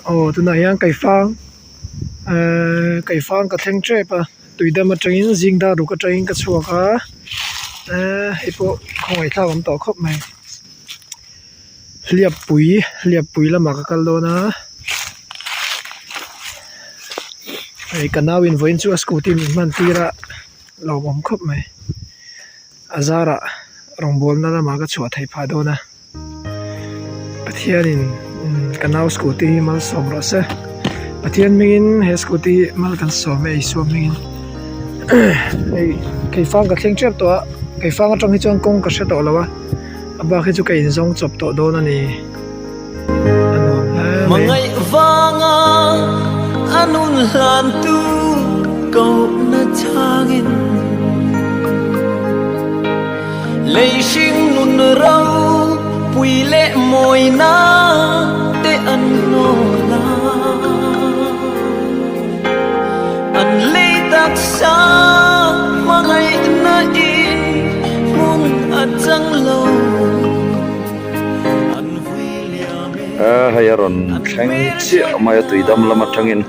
Aw tunah hian keifang ehh keifang ka thleng tep a tuidam atangin zing dar ruk atangin ka chhuak a ehh hei pawh khawngaihthlak awm tawh khawp mai hliappui hliappui lamah ka kal dawn a hei ka nau in vawiin chu a scooty min hman tir a lawmawm khawp mai a zarah rawngbawlna lamah ka chhuah theih phah dawn a. Pathianin ka nau scooty hi malsawm rawh se Pathian hmingin he scooty hi mal kan sawm e Isua hmingin hei keifang ka thleng tep tawh a keifang atang hi chuan kawng ka hre tawh lo a a bak hi chu ka inzawng chawp tawh dawn a ni a nuam hle mai. Hmangaih vanga a nun hlan tu kohna changin Lei hring nun ro pui leh mawina te an hnawl a, an lei taksa hmangaihna in hmun a chang lo, an vui liam e. Hei a rawn thleng chiah mai a tuidam lam atangin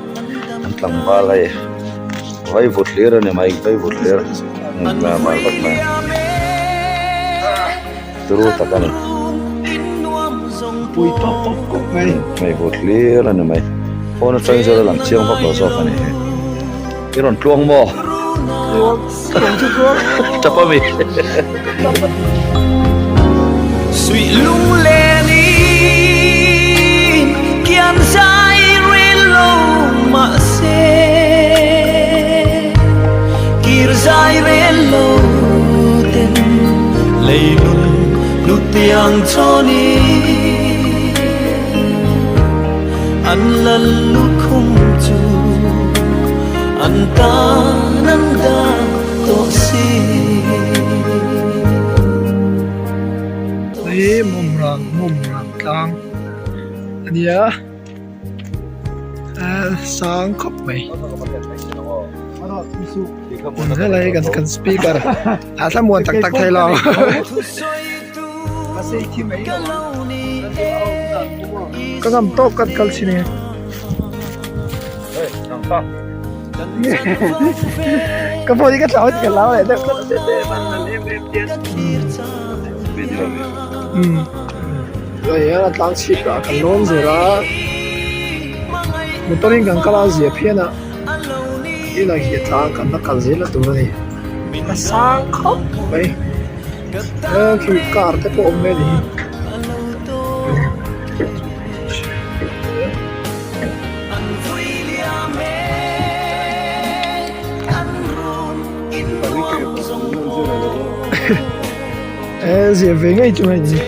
an tlangval hei. Vai vut hlir a ni mai vai vut hlir mai vak mai turu tak a ni pui pawp pawp khawp mai vai vut hlir a ni mai phone atang chuan a lang chiang vak lo zawk a ni hi i rawn tluang maw tluang tluang chu tluang tap a mi Suih lunglen in kian zai rel lo mahse kir zai rel lo ten lei nun hnutiang chhawn in an lal lukhum chu an tan an dah tawh si. Hei mawmrang mawmrang tlang a nia a sang khawp mai helai kan kan speaker a thlamuan tak tak thei lo ka ngam tawk kan kal chin e. Ka phone hi ka thlau ka lau leh deuh Hei hian a tlang chhip ah kan lawn zel a motor in kan kal a zia phian a inah hi a tlang kan la kal zel na tur a ni a sang khawp mai khi car te pawh a awm ve a ni hi. E zia ve ngei chu hei ni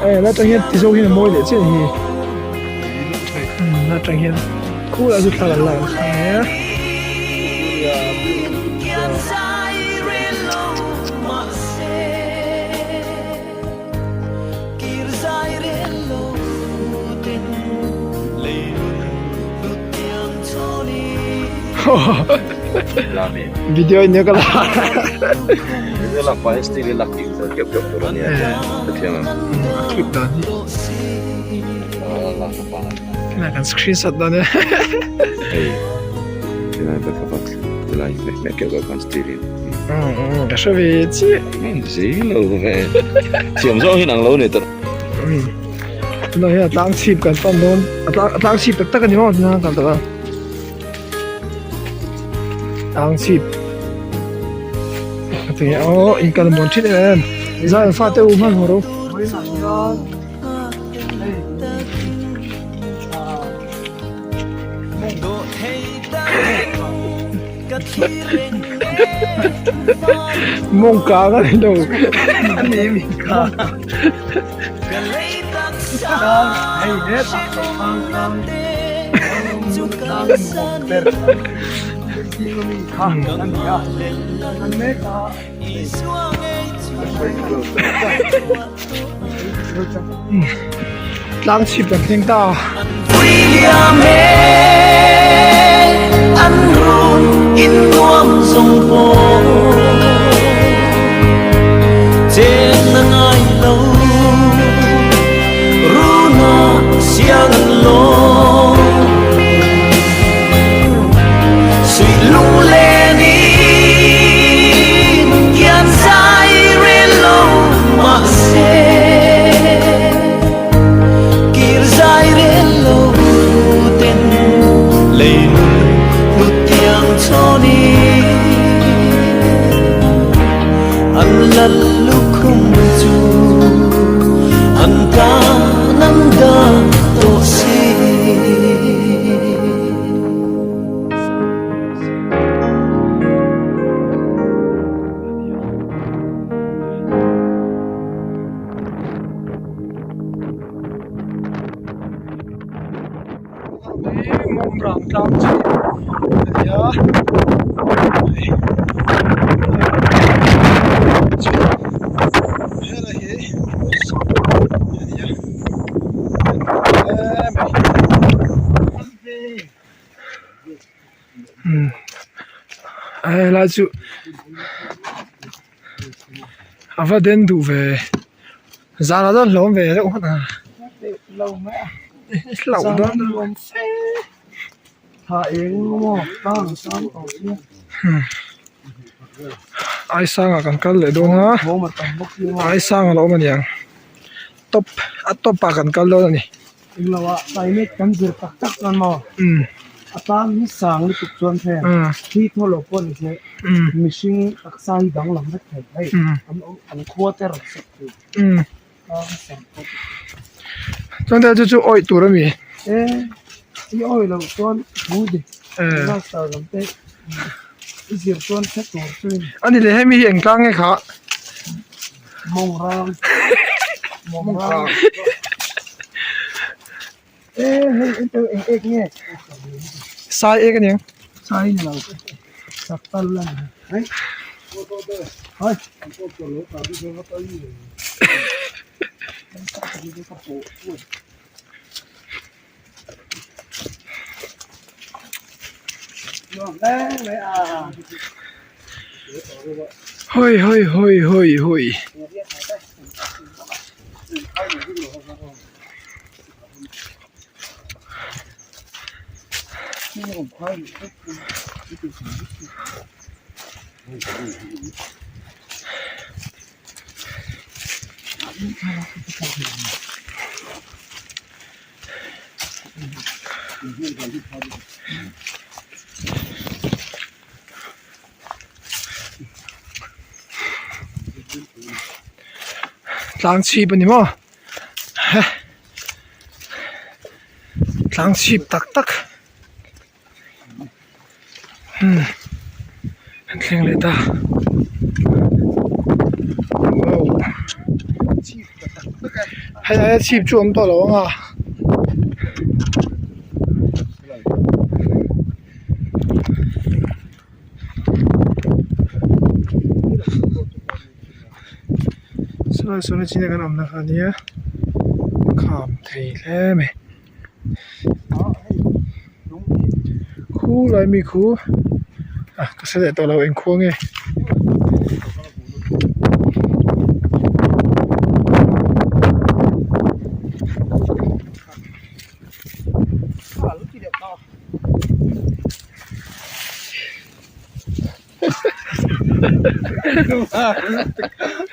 e la tang hian ti zawk hian a mawi leh chiah hi la tang hian khulai chu thla kan lak a Video in ka la. Video lak pa hi still i lak tih keuh keuh tur a nia. Ka thiam em? A clip dan hi. Kena kan screenshot dan e. Hei. Kena ka ka Tilai hmeh hmeh keuh keuh khan still in. Ka hre ve chiah. Zing lo ve. Thiam zawng hi nang lo ni tawh. Tunah hian a tlang chhip kan pan dawn. A tlang a tlang chhip tak tak a ni maw tunah kan tawh a. Tlang chhip. Tinge aw in kal muan thin em em. Zai an fate u hman haw ro. Mawng kang a ni lo. Tlang chhip kan thleng ta. Mawmrang tlang chhip a ni a hei chuan helai hi a ni a hle mai umm a helai chu a va den duh ve. Zan ah chuan hlawm ve deuh hman a hlauh dawn Aisanga kan kal leh dawn a Aisanga a lo awm aniang top a top ah kan kal dawn a ni. Umm chuan te chu chu awih tur ami ani leh hemi hi eng tlang nge kha sai ek aniang hawi hawi hawi hawi hawi. Tlang chhip a ni maw tlang chhip tak tak umm an thleng leh ta wow hei aia chhip chu a awm tawh lo ang a. Saw saw na chin a kan awmna kha ania kham thei hle mai khu lai mi khu ah ka hre leh tawh lo eng khua nge.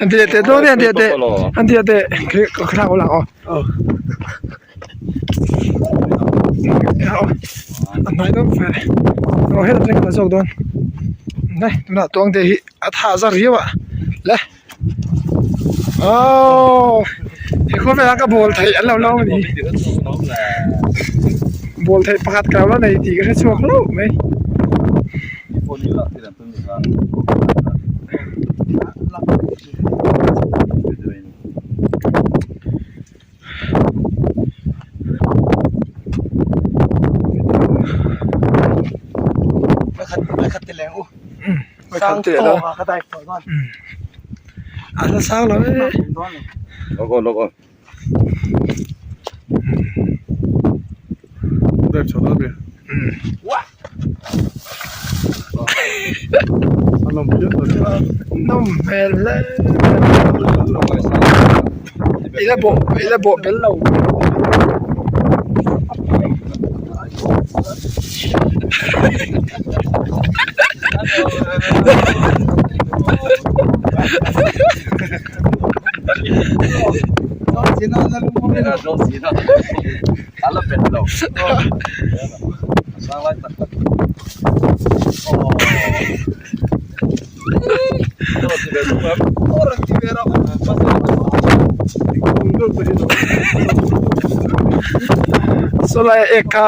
Han ti leh teh dawn e han ti leh teh han ti leh teh ka thlalak aw aw a hnai dawn fe aw helai atangin ka la zawk dawn nai tunah tuang te hi a tha zar riau a le aww he khawvelah ka ball theih an lo la awm a ni ball theih pakhat ka lo la nei tih ka hre chhuak hlauh mai. A la sang lo e nawm hmel hle i la bawh i la bawh bel lo. Sawlai ek kha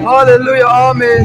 Hallelujah Amen.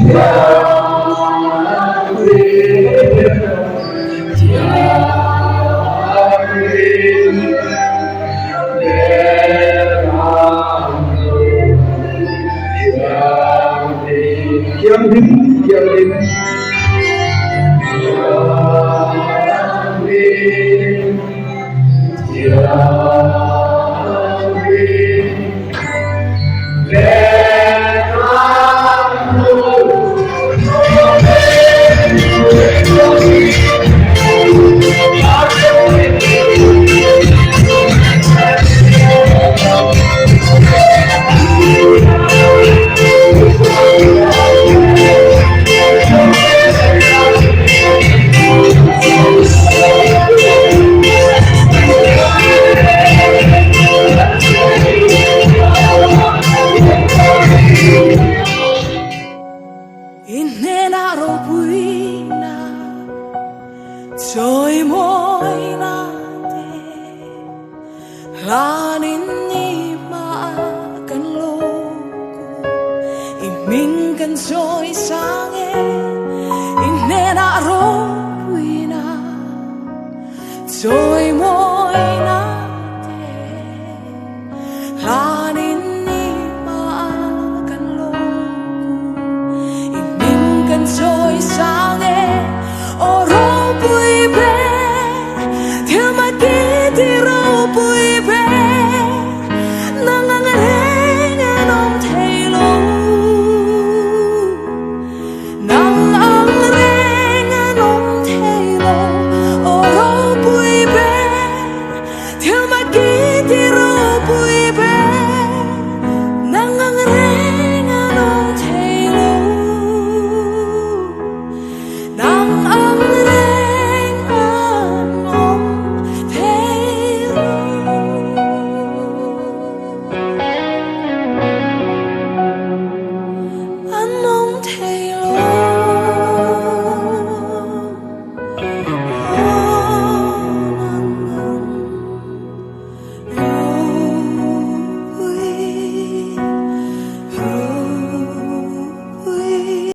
Inhena ropuina chawimawi te hlanin ni hma kan lo ku i hming kan chawi sang e inhena ropuina chawimawi te hlanin ni hma kan lo ku i hming kan chawi sang e aw ropui.